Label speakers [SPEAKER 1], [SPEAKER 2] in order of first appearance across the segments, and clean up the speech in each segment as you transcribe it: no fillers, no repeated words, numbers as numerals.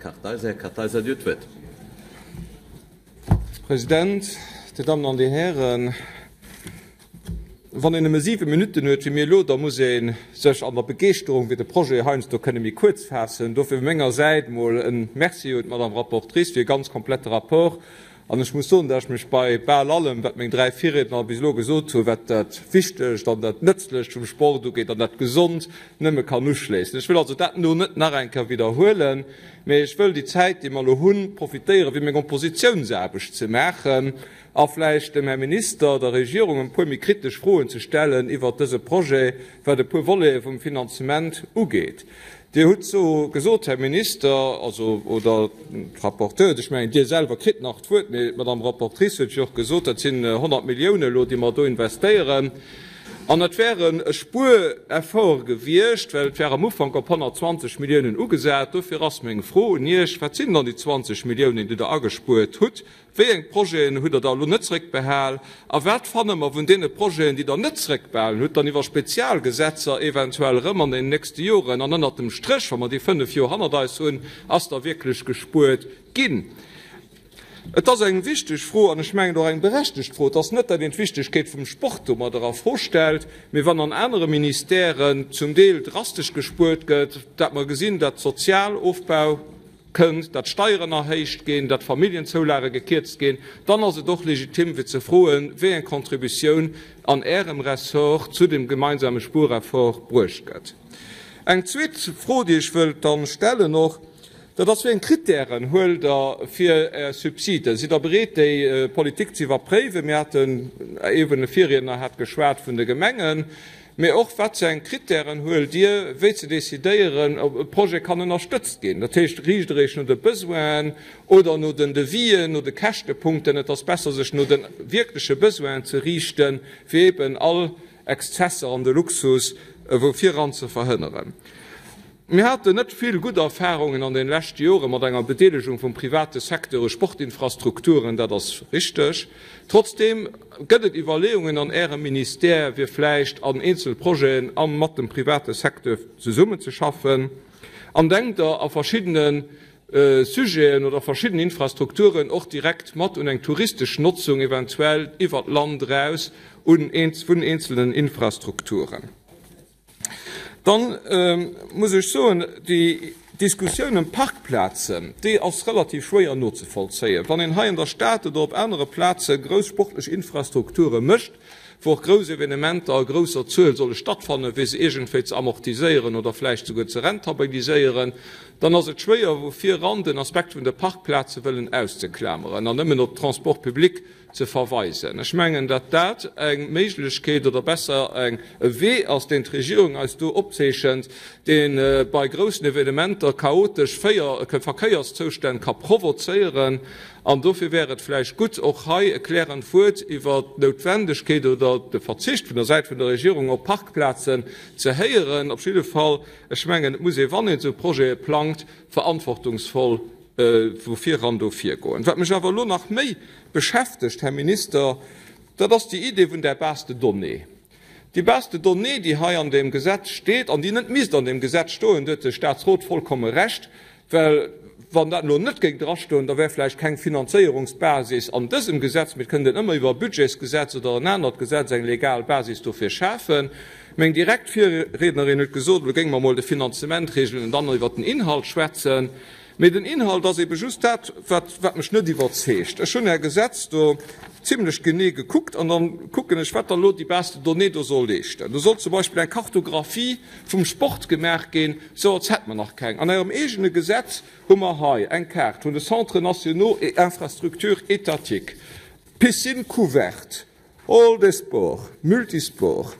[SPEAKER 1] Kartheiser. Här Kartheiser, Dir hutt d'Wuert.
[SPEAKER 2] Här President, Dir Dammen an Dir Hären, wann een nëmme siwe Minutten huet wéi mir elo, da muss ee sech an der Begeeschterung fir de Projet heiansdo kënne méi kuerz faassen. Dofir vu menger Säit emol e Merci un d'Madame Rapportrice fir e ganz komplette Rapport. An ech muss soen, dat ech mech bei bal allem, wat meng 3 Virriedner bis elo gesot hunn, wat dat Wichtegt an dat Nëtzlecht vum Sport ugeet an dat Gesond, nëmme kann uschléissen. Ech wëll also dat elo net nach eng Kéier widderhuelen, mee ech wëll déi Zäit, déi mer elo hunn, profitéieren, fir meng Oppositiounsaarbecht ze maachen a vläicht dem Här Minister, der Regierung e puer méi kritesch Froen ze stellen iwwert dëse Projet, wat e puer Volete vum Finanzement ugeet. Dir hutt so gesot, Här Minister, also, oder d'Rapporteure, ech mengen, Dir selwer kritt nach d'Wuert, mee d'Madame Rapportrice huet jo och gesot, dat sinn 100 Milliounen elo, déi mer do investéieren, an et wär e Spuereffort gewiescht, well et wär am Ufank op 120 Milliounen ugesat. Dofir ass meng Fro un Iech, Wat sinn dann déi 20 Milliounen, déi Der agespuert hutt? Wéi eng Projeten hutt Der da elo net zréckbehal? A wat fanne mer vun deene Projeten, déi Der net zréckbehalen hutt, dann iwwer Spezialgesetzer eventuell erëm an den nächste Joren? An ënnert dem Stréch, wa mer déi fënnf Joer hannert eis hunn, ass da wierklech gespuert ginn? Et ass eng wichteg Fro an ech mengen och eng berechtegt Fro. Et ass net, datt een d'Wichtegkeet vum Sport domadder a Fro stellt, mee wann an anere Ministèren zum Deel drastesch gespuert gëtt, dat mer gesinn, datt Sozialofbau, kënnt, datt d'Steieren erhéicht ginn, datt d'Familljenzoulage gekierzt ginn, dann ass et och legitim fir ze froen, wéi eng Contributioun an Ärem Ressort zu dem gemeinsame Spuereffort bruecht gëtt. Eng zweet Fro, déi ech wëllt dann stellen och, dat ass, Wéi eng Kritären huelt Der fir Är Subsiden? Sidd Der bereet, déi Politik ze iwwerpréiwen? Mir haten, eben e Virriedner hat geschwat vun de Gemengen. Mee och, Wat fir eng Krittären huelt Dir, wéi ze decidéieren, ob e Projet kann ënnerstëtzt ginn? Dat heescht, riicht Der Iech no de Besoinen oder no den Devisen, no de Käschtepunkten? Et ass besser, sech no de wierkleche Besoinen ze riichten, fir eeben all Exzesser an de Luxus vu viran ze verhënneren. Mir haten net vill gutt Erfahrungen an den leschte Jore mat enger Bedeelegung vum private Secteur u Sportinfrastrukturen, dat ass richteg. Trotzdeem gëtt et Iwwerleeungen an Ärem Ministère, fir vläicht an eenzel Projeten a mat dem private Secteur zesummenzeschaffen. An denkt Der a verschiddene Sujeten oder verschiddenen Infrastrukturen och direkt mat un eng touristesch Notzung eventuell iwwert d'Land eraus vun eenzelnen Infrastrukturen? Dann muss ech soen, déi Diskussioun ëm d'Parkplazen, déi ass relativ schwéier nozevollzéien. Wann een hei an der Stad oder op anere Plaze grouss sportlech Infrastrukture mécht, wou och grouss Evenementer a grousser Zuel solle stattfannen, fir se iergendwéi ze amortiséieren oder vläicht souguer ze rentabiliséieren, dann ass et schwéier, vu viran den Aspekt vun de Parkplaze wëllen auszeklameren an nëmmen op d'Transports publics ze verweisen. Ech mengen, datt dat eng Méiglechkeet oder besser eng e Wee ass, deen d'Regierung eis do opzeechent, dee bei groussen Evenementer chaotesch Verkéierszoustänn ka provozéieren. An dofir wär et vläicht gutt, och hei e klärend Wuert iwwert d'Noutwendegkeet oder de Verzicht vun der Säit vun der Regierung op Parkplazen ze héieren. Op jidde Fall, ech mengen, et muss ee, wann een esou Projete plangt, verantwortungsvoll vu viran do virgoen. Wat mech awer elo nach méi beschäftegt, Här Minister, dat ass déi Idee vun där Base de données. Déi Base de données, déi hei an deem Gesetz steet an déi net misst an deem Gesetz stoen, do huet de Statsrot vollkomme Recht, well wann dat elo net géing drastoen, da wär vläicht keng Finanzéierungsbasis an dësem Gesetz, mee et kënnt een ëmmer iwwer e Budgetsgesetz oder en anert Gesetz eng legal Basis dofir schafen. Meng direkt Virriednerin huet gesot, elo géinge mer emol de Finanzement regelen an dann iwwert den Inhalt schwätzen. Mee den Inhalt ass ebe just dat, wat, wat mech net iwwerzeegt. Ech hunn Är Gesetz do zimlech genee gekuckt an dann kucken ech, wat dann elo déi Base de données do soll leeschten. Do soll zum Beispill eng Kartographie vum Sport gemaach ginn, sou als hätt mer nach keng. An Ärem eegene Gesetz hu mer hei eng Kaart vun de Centres nationaux et infrastructures étatiques, Piscine couverte, Hall des sports, multisports,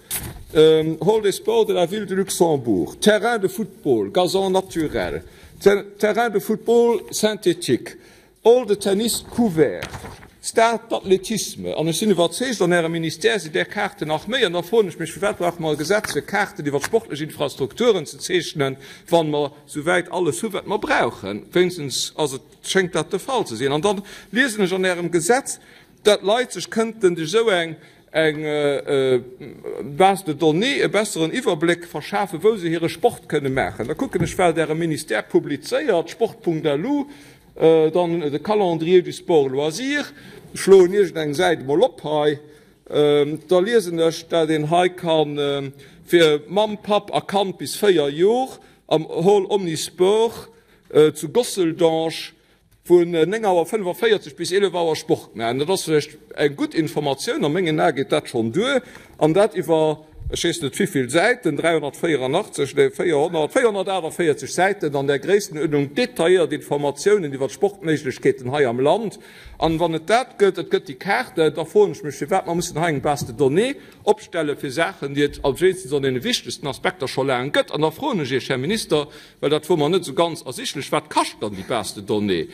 [SPEAKER 2] Hall des sports de la ville de Luxembourg, Terrain de football, gazon naturel, Terrain de football synthétique, Hall de tennis couvert, Stade d'athlétisme. An ech sinn iwwerzeegt, an Ärem Ministère sinn där Kaarten nach méi. An da froen ech mech, Firwat brauche mer e Gesetz, fir Kaarten iwwer d'sportlech Infrastrukturen ze zeechnen, wa mer souwäit alles hu wat mer brauchen? Wéinstens ass et, schéngt dat de Fall ze sinn. An da liesen ech an Ärem Gesetz, dat Leit sech kënnten duerch esou eng. Eng Base de données, e besseren Iwwerbléck verschafen, wou se hire Sport kënne maachen. Da kucken ech, wat Äre Ministère publizéiert, sport.lu, dann de Calendrier du sport loisir, schloen iergendeng Säit emol op hei, da liesen ech, dat een hei ka fir Mamm, Papp a Kand bis 4 Jor am Hall Omnisport zu Gosseldange Vun 9 Auer 45 bis 11 Auer Sport maachen, dat ass vläicht eng gutt Informatioun. A mengen Ae geet dat schonn duer. An dat iwwer, ech weess net wivill Säiten, 384, nee 400, 448 Säiten an där Gréisstenuerdnung detailléiert Informatiounen iwwer d'Sportméiglechkeeten hei am Land. An wann et dat gëtt, et gëtt déi Kaarten, da froen ech mech, firwat mer mussen hei eng Base de données opstelle fir Saachen, déi et als wéinstens an deene wichtegsten Aspekter scho laang gëtt. An da froen ech Iech, Här Minister, Well dat wor mer net esou ganz ersichtlech. Wat kascht dann déi Base de données?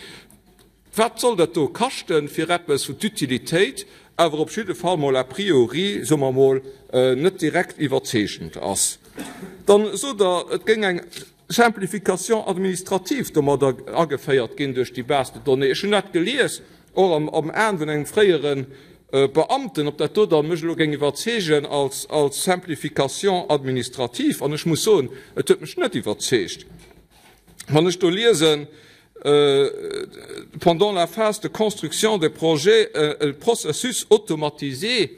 [SPEAKER 2] Wat soll dat do kaschten fir eppes, wou d'Utilitéit awer op jidde Fall mol a priori, soe mer mol, net direkt iwwerzeegend ass? Dann sot Der, et géing eng Simplification administrative domadder ageféiert ginn duerch déi Base de données. Ech hunn dat gelies. Och am Aen vun engem fréiere Beamten, ob dat do dann mech elo géing iwwerzeegen als Simplification administrative, an ech muss soen, et huet mech net iwwerzeegt, wann ech do liesen, Pendant la phase de construction des projets, un processus automatisé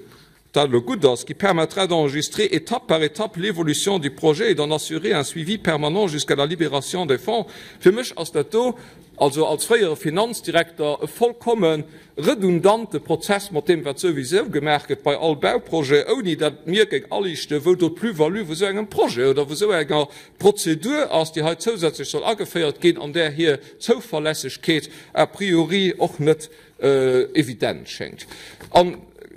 [SPEAKER 2] dat elo gutt ass, qui permettra d'enregistrer étape par étape l'évolution du projet et d'en assurer un suivi permanent jusqu'à la libération des fonds. Fir mech ass dat do, also als fréiere Finanzdirekter, e vollkomme redundante Prozess mat deem, wat souwisou gemaach gëtt bei all Bauprojet, ouni dat mir géing aliichten, wou do d'Plus-value vu sou engem Projet oder vu sou enger Prozedur ass, déi hei zousätzlech soll ageféiert ginn an där hir Zouverlässegkeet a priori och net evident schéngt. A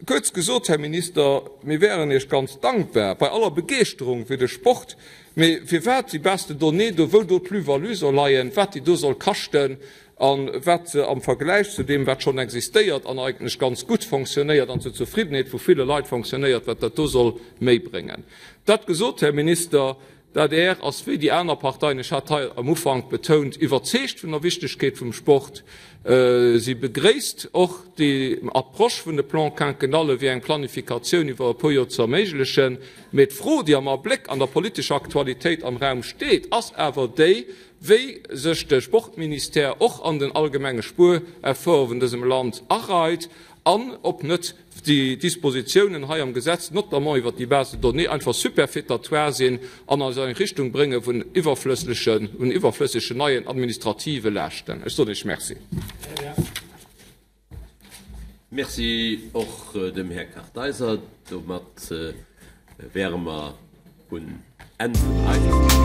[SPEAKER 2] kuerz gesot, Här Minister, mir wäeren Iech ganz dankbar, bei aller Begeeschterung fir de Sport, mee firwat déi Base de données do, wou do d'Plus-value soll leien, wat déi do soll kaschten a wat se am Vergläich zu deem, wat schonn existéiert an eigentlech ganz gutt fonctionnéiert an zur Zefriddenheet vu ville Leit fonctionnéiert, wat dat do soll méi bréngen. Dat gesot, Här Minister, D'adr ass wéi déi aner Parteien, ech hat hei am Ufank betount, iwwerzeegt vun der Wichtegkeet vum Sport. Si begréisst och déi Approche vun de Plans quinquennale wéi eng Planifikatioun iwwer e puer Joer ze erméiglechen. Mee d'Fro, déi am Abléck an der politescher Aktualitéit am Raum steet, ass awer déi, wéi sech de Sportministère och an den allgemenge Spuereffort vun dësem Land areit an ob net déi Dispositiounen hei am Gesetz, notamment iwwert déi Base de données, einfach superfétatoire sinn an eis an eng Richtung brénge vun iwwerflësslechen, vun iwwerflëssegen neien administrative Laaschten. Ech soen Iech Merci.
[SPEAKER 1] Merci och dem Här Kartheiser. Domat wäre mer un Enn vun eiser.